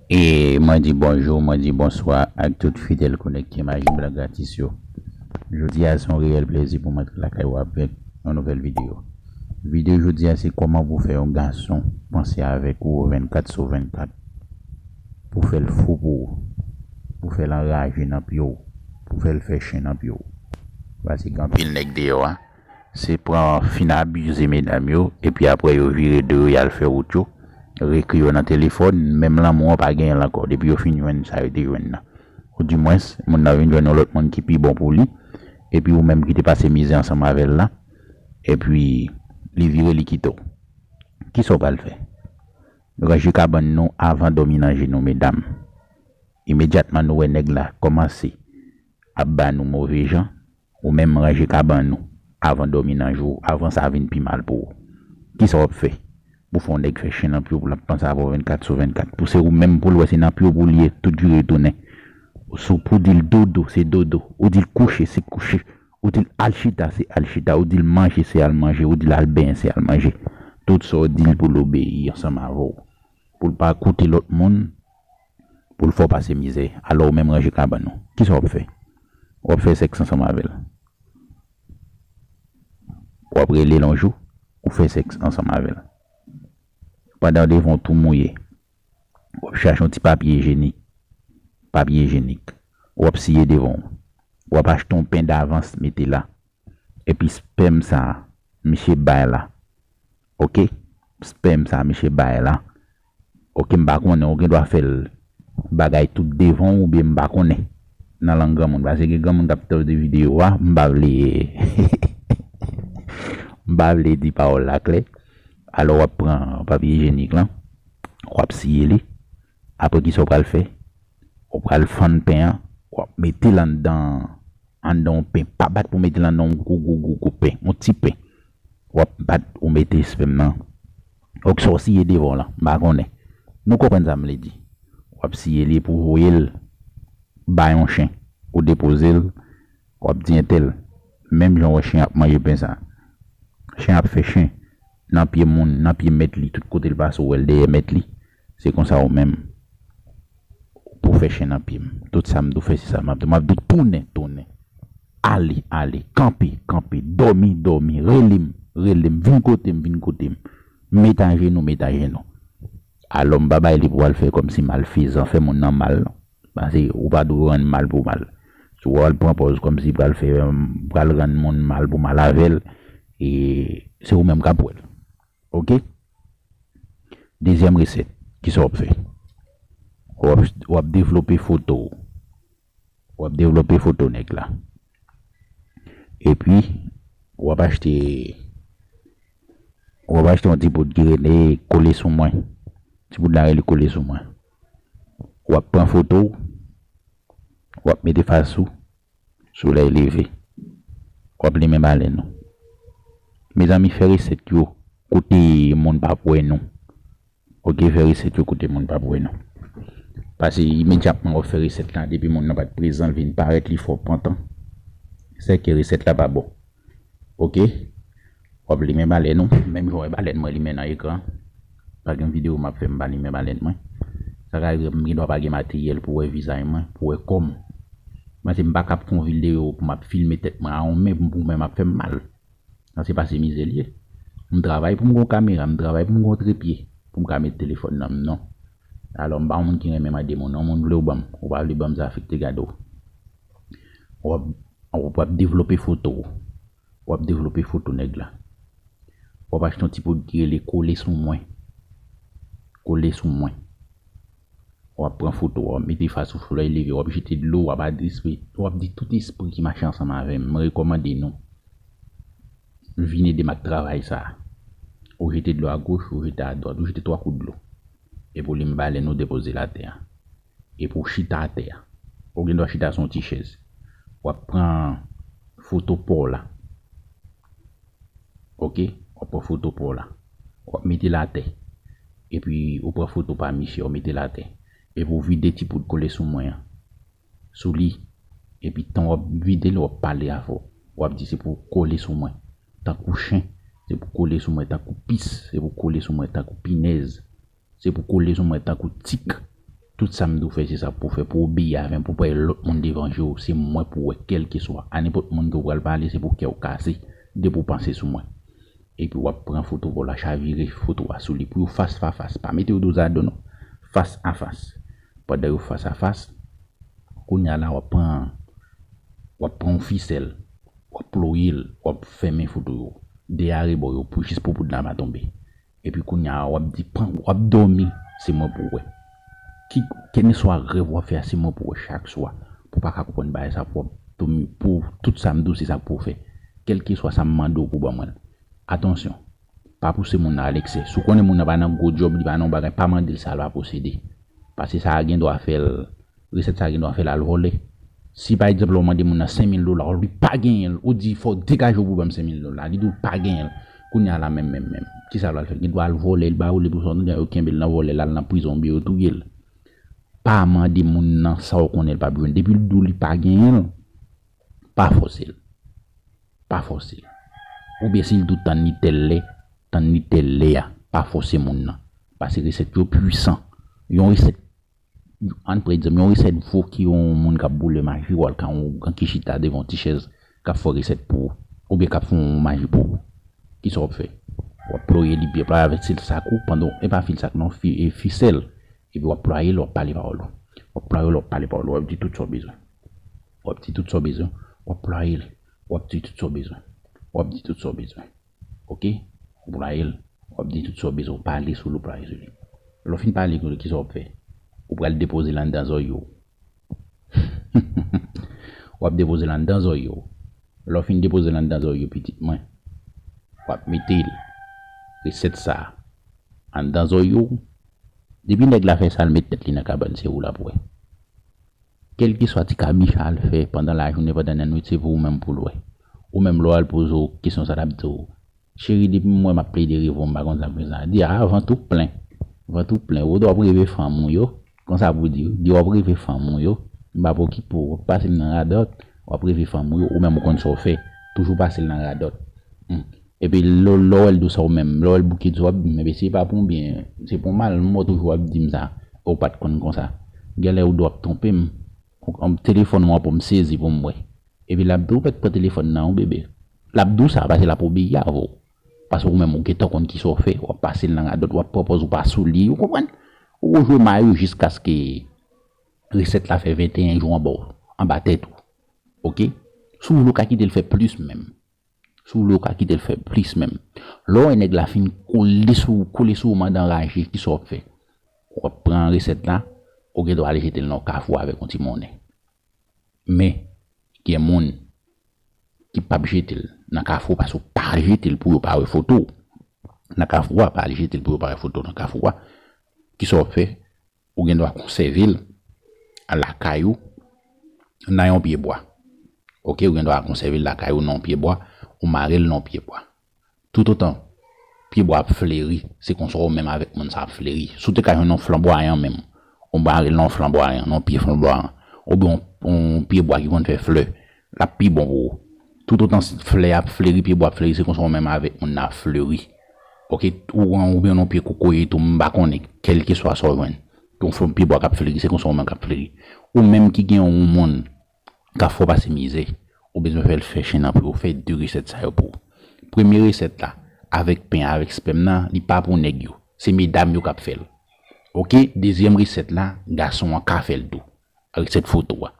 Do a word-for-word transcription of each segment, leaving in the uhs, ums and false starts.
E mwen di bonjou, mwen di bonswa ak tout fidèl konekte Maji Blan Gratis yo. Jodi a se yon reyèl plezi pou mwen antre lakay ou avèk yon nouvèl videyo. Videyo jodi a se kòman pou fè yon gason panse avèk ou vennkat sou vennkat. Pou fè l fou pou ou. Pou fè l anraje nan pye w. Pou fè l fè chen nan pye w. Paske gen anpil nèg deyò a. Se pran fin abize medam yo, epi apre yo vire do yo, y al fè wout yo, rekri yo nan telefòn, menm lanmou an pa genyen l ankò, depi yo fin jwenn sa yo te jwenn nan. Oudimwens, moun nan vin jwenn yon lòt moun ki pi bon pou li, epi ou menm ki te pase mizè ansanm avè l la, epi li vire li kite w. Kisa w pral fè? Ranje kabann nou avan dòmi nan je nou, medam. Imedyatman nou wè nèg la kòmanse ap ba nou move jan, ou menm ranje kabann ou avan dòmi nan je w, avan sa vin pi mal pou ou. Kisa w ap fè? Pou fè yon nèg fè chen nan pye w, pou l ap panse avè w vennkat sou vennkat. Pou se ou menm pou l wè se nan pye w pou l ye, tout jou retounen. Sou pou di l dodo, se dodo. Ou di l kouche, se kouche. Ou di l al chita, se al chita. Ou di l manje, se al manje. Ou di l al benyen, se al manje. Tout sa w di l pou l obeyi ansanm avè w. Pou l pa koute lòt moun, pou l fè w pase mizè. Alò ou menm ranje kabann ou. Kisa w ap fè? W ap fè sèks ansanm avè l. W ap rele l yon jou, ou fè sèks ansanm avè l. Pandan w devan w tou mouye, w ap chache yon ti papye ijenik, papye ijenik. W ap siye devan w. W ap achte yon pen davans, mete la. Epi spèm sa a, misye bay la. Oke? Spèm sa a, misye bay la. Oke, m pa konnen, ou gen dwa fè l bagay tout devan w oubyen m pa konnen. Nan lang granmoun, paske gen granmoun k ap tande videyo a, m pa vle, m pa vle di pawòl la klè. Alò, w ap pran papye ijenik lan, w ap siye li. Apre, kisa w pral fè? Ou pral fann pen an, w ap mete l anndan, anndan yon pen. Pa bat pou mete l anndan yon gwo, gwo, gwo, gwo pen, yon ti pen. W ap bat, ou mete espèm nan. Oke, sa w siye devan w lan, m pa konnen. Nou konprann sa m vle di. W ap siye li epi w voye l ba yon chen. Ou depoze l, w ap di entèl, menm jan w wè chen ap manje pen sa. Chen ap fè chen nan pye moun, nan pye mèt li, tout kote l pase, ou wè l dèyè mèt li. Se konsa ou menm, pou fè chen nan pye m. Tout sa m di w fè, se sa m ap di w. M ap di w tounen, tounen. Ale, ale. Kanpe, kanpe. Dòmi, dòmi. Rele m, rele m. Vin kote m, vin kote m. Met ajenou, met ajenou. Alò, m pa bay li pou al fè kòmsi malfezan, fè moun nan mal, non. Paske ou pa dwe rann mal pou mal. Si w al pran pòz kòmsi pral fè, pral rann moun mal pou mal avè l, e se ou menm k ap wè l. Oke? Dezyèm resèt, kisa w ap fè? W ap, w ap devlope foto w. W ap devlope foto nèg la. Epi, w ap achte, w ap achte yon ti poud ki rele kole sou mwen. Ti poud la rele kole sou mwen. W ap pran foto w, w ap mete fas ou, solèy leve. W ap limen balèn ou. Mezanmi, fè resèt yo kote moun p ap wè nou. Oke, fè resèt yo kote moun p ap wè nou. Paske imedyatman w ap fè resèt la, depi moun nan pa t prezan, l vin parèt, li fè w pran tan. Sèke resèt la pa bon. Oke? W ap limen balèn ou, menm jan w wè balèn mwen limen nan ekran. Pa gen videyo m ap fè m pa limen balèn mwen. Sa ka rive m gen dwa pa gen materyèl pou wè vizaj mwen, pou wè kò m. Paske m pa ka ap fè yon videyo pou m ap filme tèt mwen a yon men pou mwen m ap fè m mal. Sa se pase mizè l ye. M travay pou m gen yon kamera, m travay pou m gen yon trepye, pou m ka met telefòn nan m non. Alò, m pa yon moun ki renmen mande moun, yon moun vle w ban m, ou pa vle ban m, sa afekte gade w. W ap, w ap devlope foto w. W ap devlope foto nèg la. W ap achte yon ti poud ki rele kole sou mwen. Kole sou mwen. W ap pran foto, w ap mete fas ou, solèy leve, w ap jete dlo, w ap adrese, w ap di tout espri ki mache ansanm avè m, mwen rekòmande nou vin ede m ak travay sa a. Ou jete dlo agoch, ou jete adwat, ou jete twa kout dlo. Epi w limen balèn ou depoze l atè a. Epi w chita atè a. Ou gen dwa chita sou yon ti chèz. W ap pran foto pa w la. Oke? W ap pran foto pa w la. W ap mete l atè. Epi ou pran foto pa misye, w mete l atè. Epi w vide ti poud kole sou mwen an. Sou li. Epi tan w ap vide l, w ap pale avè w. W ap di se pou w kole sou mwen. Tankou chen, se pou w kole sou mwen tankou pis, se pou w kole sou mwen tankou pinèz. Se pou kole sou mwen tankou tik. Tout sa m di w fè, se sa pou w fè, pou w obeyi avè m, pou w pa lòt moun devanje w, se mwen pou w wè, kèlkeswa. A nenpòt moun ke w pral pale, se pou kè w kase, depi w panse sou mwen. Epi w ap pran foto pa w la, chavire foto a sou li pou yo fas a fas. Pa mete yo dozado non. Fas a fas. Pandan yo fas a fas, kounye a la w ap pran w ap pran yon fisèl, w ap ploye l, w ap fèmen foto yo. De a rebò yo pou jis pou poud la pa tonbe. Epi kounye a w ap di pran, w ap dòmi, se mwen pou w wè. Ki kèlkeswa rèv w ap fè a, se mwen pou w wè chak swa. Pou w pa ka konprann bagay sa, pou w ap dòmi, pou tout sa m di w se sa pou w fè. Kèlkeswa sa m mande w pou w ban mwen l. Atansyon, pa pouse moun nan a leksè. Si w konnen moun nan pa nan gwo djòb, li pa nan yon bagay, pa mande l sa l pa posede. Paske sa a gen dwa fè l, resèt sa a gen dwa fè l al vòlè. Si pa egzanp la w mande moun nan senk mil dola, li pa genyen l, ou di fò w degaje w pou w ban m senk mil dola, li di w pa genyen l. Kounye a la menm, menm, menm. Kisa l pral fè? Li gen dwa al vòlè, li ba w li pou sa, yo kenbe l nan vòlè, l al nan prizon oubyen yo touye l. Pa mande moun nan sa w konnen l p ap jwenn. Depi l di w li pa genyen l, pa fòse l. Pa fòse l. Oubyen si l di w tann li tèl lè, tann li tèl lè a. Pa fòse moun nan. Paske resèt yo pwisan. Yon resèt, ann pran egzanp, yon resèt vo ki yon moun k ap boule maji, w al ka yon ougan ki chita devan yon ti chèz k ap fè resèt pou ou, oubyen k ap fè yon maji pou ou. Kisa w ap fè? W ap ploye li byen, ploye avèk fil sak ou, pandan, e pa fil sak non, fi, e fisèl. Epi w ap ploye l, w ap pale pawòl ou. W ap ploye l, w ap pale pawòl ou, w ap di tout sa w bezwen. W ap di tout sa w bezwen. W ap ploye l, w ap di tout sa w bezwen. W ap di tout sa w bezwen. Oke? Ou ploye l, w ap di tout sa w bezwen, w pale sou li, w pale sou li. Lè w fin pale sou li, kisa w ap fè? Ou pral depoze l anndan zòrye w. W ap depoze l anndan zòrye w. Lè w fin depoze l anndan zòrye w, pitit mwen, w ap mete l, resèt sa a, anndan zòrye w. Depi nèg la fè sa, l met tèt li nan kabann, se ou l ap wè. Kèlkeswa ti kabicha l fè pandan lajounen, pandan lannwit, se pou ou menm pou l wè. Ou menm, lè w al poze w kesyon sa, l ap di w, cheri, depi m wè m ap plede reve w, m pa konn sa m fè sa. Di a, vant ou plen. Vant ou plen. Ou w ap reve fanm ou yo. Konsa pou di, di w ap reve fanm ou yo. M p ap okipe w, w ap pase m nan radòt. W ap reve fanm ou yo, ou menm ou konn sa w fè. Toujou pase l nan radòt. Hmm. Epi lè, lè w wè l di w sa ou menm, lè w wè l bouke di w, w ap di m, men mesye, pa pou byen, se pou mal, m wè w toujou w ap di m sa, ou pa t konn konsa. Genlè ou dwe ap twonpe m. Telefòn mwen pou m sezi pou m wè. Epi l ap di w mèt pran telefòn nan, wi, bebe. L ap di w sa, paske l ap obeyi avè w. Paske ou menm, ou gentan konn kisa w fè, w ap pase l nan radòt, w ap pran pòz ou pa sou li, ou konprann? Ou jwe mayo jiskaske resèt la fè venteyen jou anba w, anba tèt ou. Oke? Si w vle, w ka kite l fè plis menm. Si w vle, w ka kite l fè plis menm. Lè w wè nèg la fin kole sou, kole sou ou, mande anraje, kisa w ap fè? W ap pran resèt la, ou gen dwa al jete l nan yon kafou avèk yon ti monnen. Men, gen moun ki p ap jete l nan kafou paske w pa jete l pou yo pa wè foto w. Nan kafou a, pa al jete l pou yo pa wè foto w nan kafou a. Kisa w ap fè? Ou gen dwa konsève l lakay ou nan yon pye bwa. Oke, ou gen dwa konsève l lakay ou nan yon pye bwa, ou mare l nan yon pye bwa. Toutotan pye bwa ap fleri, se konsa ou menm avèk moun sa ap fleri. Si w te ka jwenn yon flanbwayan menm, ou mare l nan yon flanbwayan, nan yon pye flanbwayan, oubyen yon, yon pye bwa ki konn fè flè, l ap pi bon pou ou. Toutotan flè ap fleri, pye bwa ap fleri, se konsa ou menm avèk moun nan ap fleri. Oke, ou, oubyen yon pye kokoye tou, m pa konnen, kèlkeswa sa w jwenn. Yon flanm pye bwa k ap fleri, se konsa ou menm k ap fleri. Ou menm ki gen yon moun k ap fè w pase mizè, ou bezwen fè l fè chen nan pye w, fè de resèt sa yo pou ou. Premye resèt la, avèk pen, avèk spèm nan, li pa pou nèg yo. Se medam yo k ap fè l. Oke, dezyèm resèt la, gason an ka fè l tou. Resèt foto a.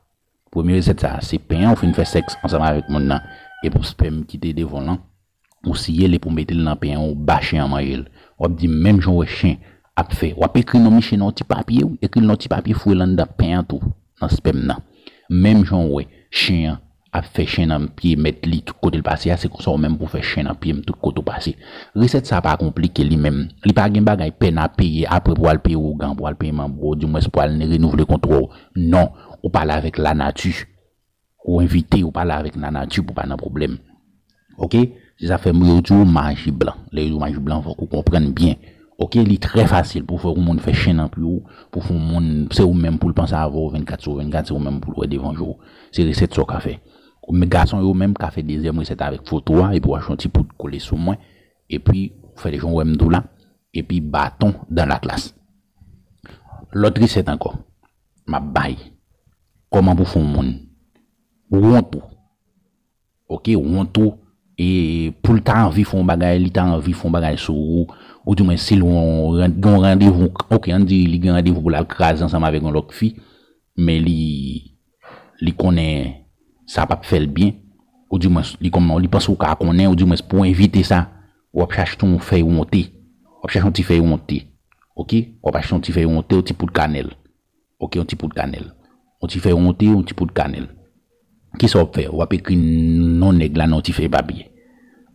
Premye resèt sa, se pen an, ou fin fè sèks ansanm avèk moun nan, epi spèm ki te devan w lan, ou siye l epi w mete l nan pen an, ou ba chen an manje l. W ap di menm jan w wè chen ap fè. W ap ekri non misye nan yon ti papye, wi, ekri l nan yon ti papye, foure l anndan pen an tou, nan spèm nan. Menm jan w wè chen an ap fè chen nan pye mèt li tout kote l pase a, se konsa w menm pou w fè chen nan pye m tout kote w pase. Resèt sa pa konplike li menm. Li pa gen bagay pèn a peye apre pou w al peye ougan, pou w al peye manbo, dimwens pou w al renouvle kontra w. Non, ou pale avèk lanati. Ou envite yo pale avèk lanati pou pa nan pwoblèm. Oke? Se sa fè m yo di w maji blan. Lè yo di w maji blan, fòk ou konprann byen. Oke? Li trè fasil pou fè yon moun fè chen nan pye w, pou fè yon moun, se ou menm pou l panse avè w vennkat sou vennkat, se ou menm pou l wè devan je w. Se resèt sa w ka fè. Men gason yo menm ka fè dezyèm resèt avèk foto a, epi w achte yon ti poud kole sou mwen, epi w fè jan w wè m di w la, epi baton dans la glace. Lòt resèt ankò. m ap bay. Kòman pou fè yon moun wont ou? Oke, wont ou. E pou l ta anvi fè yon bagay, li ta anvi fè yon bagay sou ou, oudimwen si l gen yon randevou, oke, ann di li gen randevou pou l al kraze ansanm avèk yon lòt fi, men li, li konnen sa p ap fè l byen, oudimwen li kòman, li panse ou ka konnen, oudimwen pou evite sa, w ap chache yon fèy wonte, w ap chache yon ti fèy wonte, oke, w ap achte yon ti fèy wonte, yon ti poud kanèl. Oke, yon ti poud kanèl. Yon ti fèy wonte, yon ti poud kanèl. Kisa w ap fè? W ap ekri non nèg la nan yon ti fèy papye.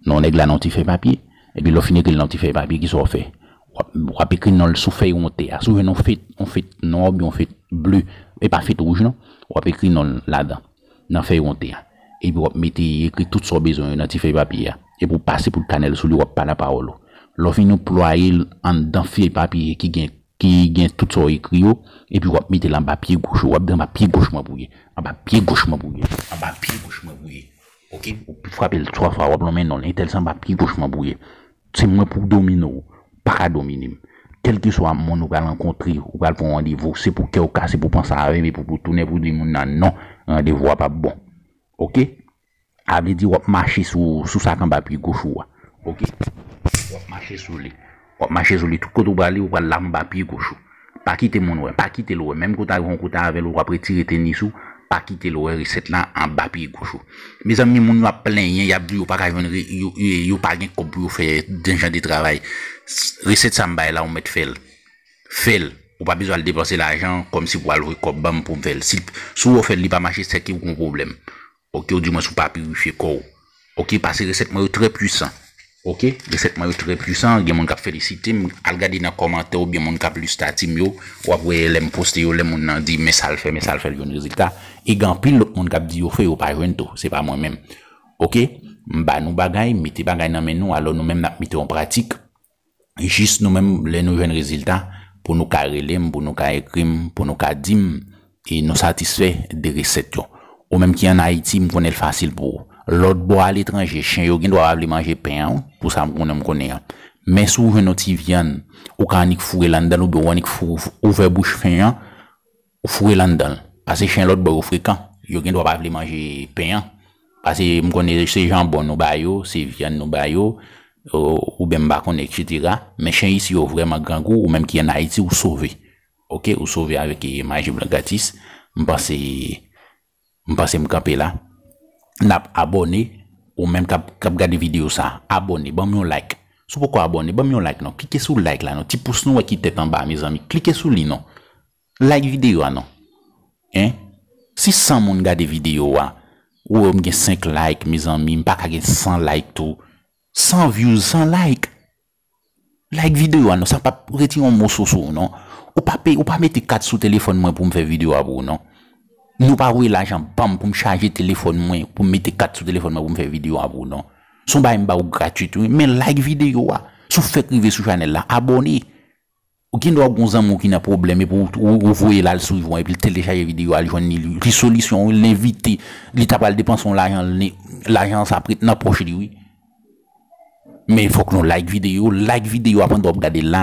Non nèg la nan yon ti fèy papye. Epi lè w fin ekri l nan yon ti fèy papye, kisa w ap fè? W ap, w ap ekri non l sou fèy wonte a. Si w jwenn yon fèt, yon fèt nwa oubyen yon fèt ble, e pa fèt wouj non, w ap ekri non l ladan, nan fèy wonte a. Epi w ap mete, ekri tout sa w bezwen yo nan ti fèy papye a. Epi w pase poud kanèl sou li, w ap pale pawòl ou. Lè w fin anplwaye l anndan fèy papye ki gen ki gen tout sa w ekri yo, epi w ap mete l anba pye goch ou, w ap di anba pye goch mwen pou ye, anba pye goch mwen pou ye, anba pye goch mwen pou ye. Oke? Ou frape l twa fwa, w ap lonmen non l, entèl se anba pye goch mwen pou ye. Se mwen pou domine w, ou pa ka domine m. Kèlkeswa moun ou pral rankontre, ou pral pran randevou, se pou kè w kase, pou panse avè m, epi pou tounen pou di moun nan non, randevou a p ap bon. Oke? Sa vle di w ap mache sou, sou sa k anba pye goch ou a. Oke? W ap mache sou li. W ap mache sou li. Tout kote w prale, ou pral la anba pye goch ou. Pa kite moun wè. Pa kite l wè. Menm ke w ta rive yon kote avè l, w ap retire tenis ou. Pa kite l wè resèt la anba pye goch ou. Mezanmi, moun yo ap plenyen, y ap di yo pa ka jwenn, re- yo, yo, yo pa gen kòb pou yo fè den jan de travay. Resèt sa m bay la, ou mèt fè l. Fè l. Ou pa bezwen al depanse lajan kòmsi pou al voye kòb ban m pou m fè l. Si, si w fè l, li pa mache, sèke w gen yon pwoblèm. Oke, oudimwen si w pa pirifye kò w. Oke, paske resèt mwen yo trè pwisan. Oke, resèt mwen yo trè pwisan, gen moun k ap felisite m, al gade nan kòmantè oubyen moun k ap li estati m yo, w ap wè lè m poste yo, lè moun nan di men sa l fè, men sa l fè, l jwenn rezilta. E gen anpil lòt moun k ap di yo fè, yo pa jwenn tou, se pa mwen menm. Oke, m ba nou bagay, m mete bagay nan men nou, alò nou menm n ap mete yo an pratik. Jis nou menm, lè nou jwenn rezilta, pou nou ka rele m, pou nou ka ekri m, pou nou ka di m, e nou satisfè de resèt yo. Ou menm ki ann Ayiti, m konnen l fasil pou ou. Lòt bò aletranje, chen yo gen dwa pa vle manje pen an, pou sa m konnen, m konnen an. Men si w jwenn yon ti vyann, ou ka annik foure l anndan l, oubyen w annik fou- ouvè bouch chen an, ou foure l anndan l. Paske chen lòt bò yo frekan. Yo gen dwa pa vle manje pen an. Paske m konnen se janbon nou ba yo, se vyann nou ba yo, o- oubyen m pa konnen, etsetera. Men chen isi yo vrèman grangou, ou menm ki ann Ayiti, ou sove. Oke, ou sove avèk, e, Maji Blan Gratis. M panse, m panse m kanpe la. N ap abòne, ou menm k ap, k ap gade videyo sa, abòne, ban m yon like. Si w poko abòne, ban m yon like non. Klike sou like la non. Ti pous nou wè ki tèt anba, mezanmi. Klike sou li non. Like videyo a non. Hein? Si san moun gade videyo a, ou wè m gen senk like, mezanmi, m pa ka gen san like tou. San views, san like. Like videyo a non, sa p ap retire yon moso sou ou non. Ou pa peye, ou pa mete kat sou telefòn mwen pou m fè videyo a pou ou non. Nou pa voye lajan ban m pou m chaje telefòn mwen, pou m mete kat sou telefòn mwen pou m fè videyo a pou ou non. Se yon bagay m ba ou gratwit wi, men like videyo a. Si w fèk rive sou chanèl la, abòne. Ou gen dwa gen yon zanmi w ki nan pwoblèm epi ou, ou, ou voye l al swiv ou, epi l telechaje videyo a, l jwenn li, li, li solisyon, li envite, li ta pral depanse yon lajan, li, lajan sa ap ret nan pòch li wi. Men fòk nou like videyo, like videyo a pandan w ap gade l la,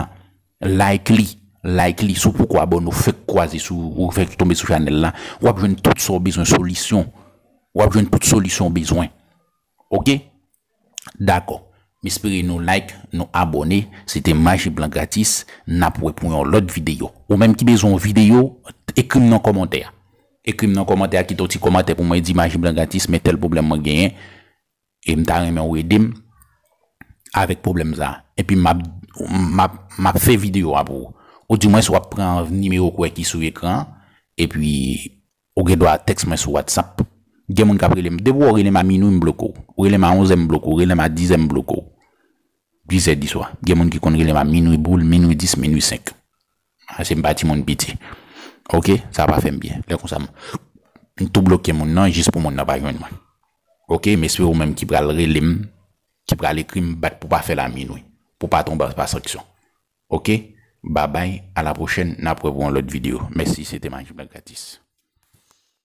like li, like li, si w poko abòne, ou fèk kwaze sou, ou fèk tonbe sou chanèl la, w ap jwenn tout sa w bezwen, solisyon, w ap jwenn tout solisyon w bezwen. Oke? Dakò. M espere nou like, nou abòne. Se te Maji Blan Gratis. N ap wè pou yon lòt videyo. Ou menm ki bezwen yon videyo, ekri m nan kòmantè a. Ekri m nan kòmantè a, kite yon ti kòmantè pou mwen, di Maji Blan Gratis, men tèl pwoblèm mwen genyen. E m ta renmen ou ede m avèk pwoblèm sa. Epi m ap, m ap, m ap fè videyo a pou ou. Oudimwens w ap pran nimewo k ou wè ki sou ekran an. Epi Ou gen dwa tèks mwen sou WhatsApp. Gen moun k ap rele m. Depi w rele m a minwi, m bloke w. Ou rele m a onzè, m bloke w. Ou rele m a dizè, m bloke w. Dizè di swa. Gen moun ki konn rele m a minwi boul, minwi dis, minwi senk. Ase m pa timoun piti. Oke? Sa pa fè m byen. Lè konsa, m, m tou bloke moun nan jis pou moun nan pa jwenn mwen. Oke? M espere ou menm ki pral rele m, ki pral ekri m, bat pou pa fè l a minwi. Pou pa tonbe anba sanksyon. Oke? Babay, a la pwochèn, n ap wè pou yon lòt videyo. Mèsi, se te Maji Blan Gratis.